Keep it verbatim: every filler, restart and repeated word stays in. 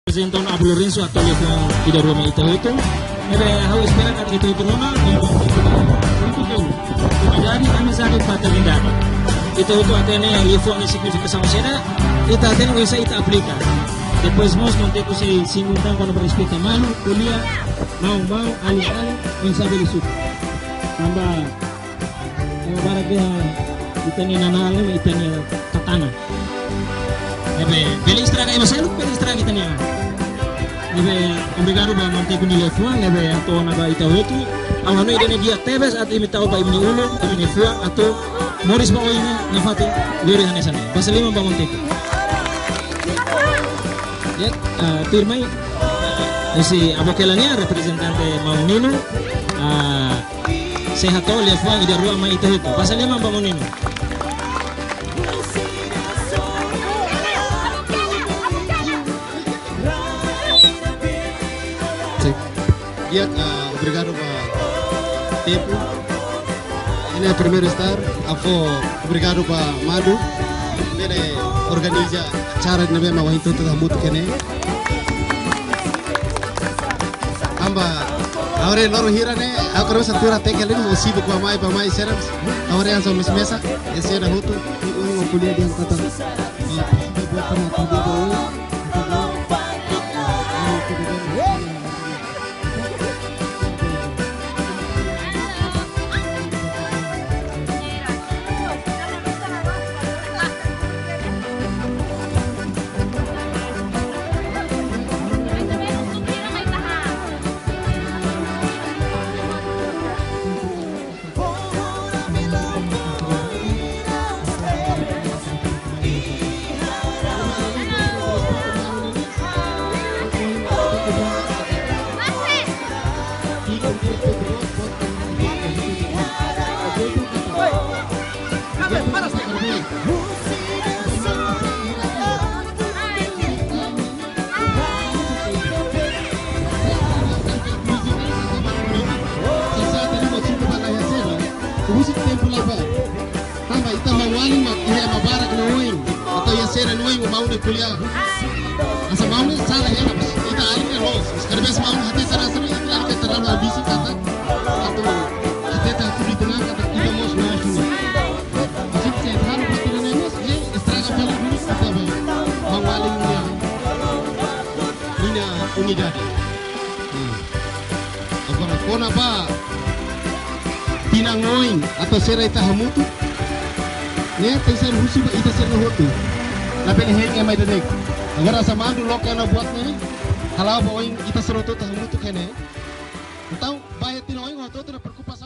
Reprezenta Abu Lourenço atu liafuan ida rua mai ita hotu. Ne'ebé ha'u espera katak ita hotu rona, unidade, amizade, fraternidade. Ita hotu hatene liafuan nia signifikasaun saida, ita hatene oinsá ita aplika. Depois mós maun Teku sei, sei simu tan kuandu ba respeita malu, ko'alia, maun, maun, alin, alin, oinsá bele suku. Tanba, ema barak dehan ita-nia nanál ne'e ita-nia tatana. Ne'ebé, bele estraga ema seluk, bele estraga ita-nia. Ne'ebé, obrigadu ba maun Teku nia liafuan, ne'ebé atu ona ba ita hotu. Ha'u hanoin ida-ne'e di'ak tebes atu imi tau ba imi-nia ulun, imi-nia fuan, atu moris ba oin ne'e, nafatin lori hanesan ne'e. Basa liman ba maun Teku. Ya, ah, tuirmai, husi Abokela nian, reprezentante maun Nino, ah, sei hato'o liafuan ida rua mai ita hotu. Basa liman ba maun Nino. Cek. Di'ak, ah, obrigadu ba Teku. Ida-ne'e primeiru estar, ha'u fó obrigadu ba Madu, ne'ebé organiza acara ne'ebé mak ohin ita hotu hamutuk iha ne'e. Tanba, agora loron hira ne'e, agora mesa tura teke lin, mo sibu ba mai, ba mai seram, agora yang so mes mesa, ya sera hotu, i un mo kuliah di angkatan. Husi tempu laiha. Tanba ita maun-alin mak iha ema barak nia oin. Atu iha sira nia oin maun ne'e ko'alia. Hanesan maun ne'e sala hela, mas ita alin ne'e loos. Mas kada vez maun hatete hanesan ne'e, ita la ke terlalu ambisi katak. Atu hatete atu di tengah katak ita mós loos duni. Mas ita se halo buat ida-ne'e mós, ne'e estraga fali duni ita-nia maun-alin nia, nia unidade. Hmm. Agora, kona-ba tinan oin atu sira ita hamutuk, ne'e tenke ser husu ba ita sira hotu. Labele hein ema ida de'it. Agora, hanesan maun loke ona buat ne'e, hala'o ba oin ita sira hotu ita hamutuk iha ne'e. Entaun, ba iha tinan oin, hotu-hotu nia preokupasaun.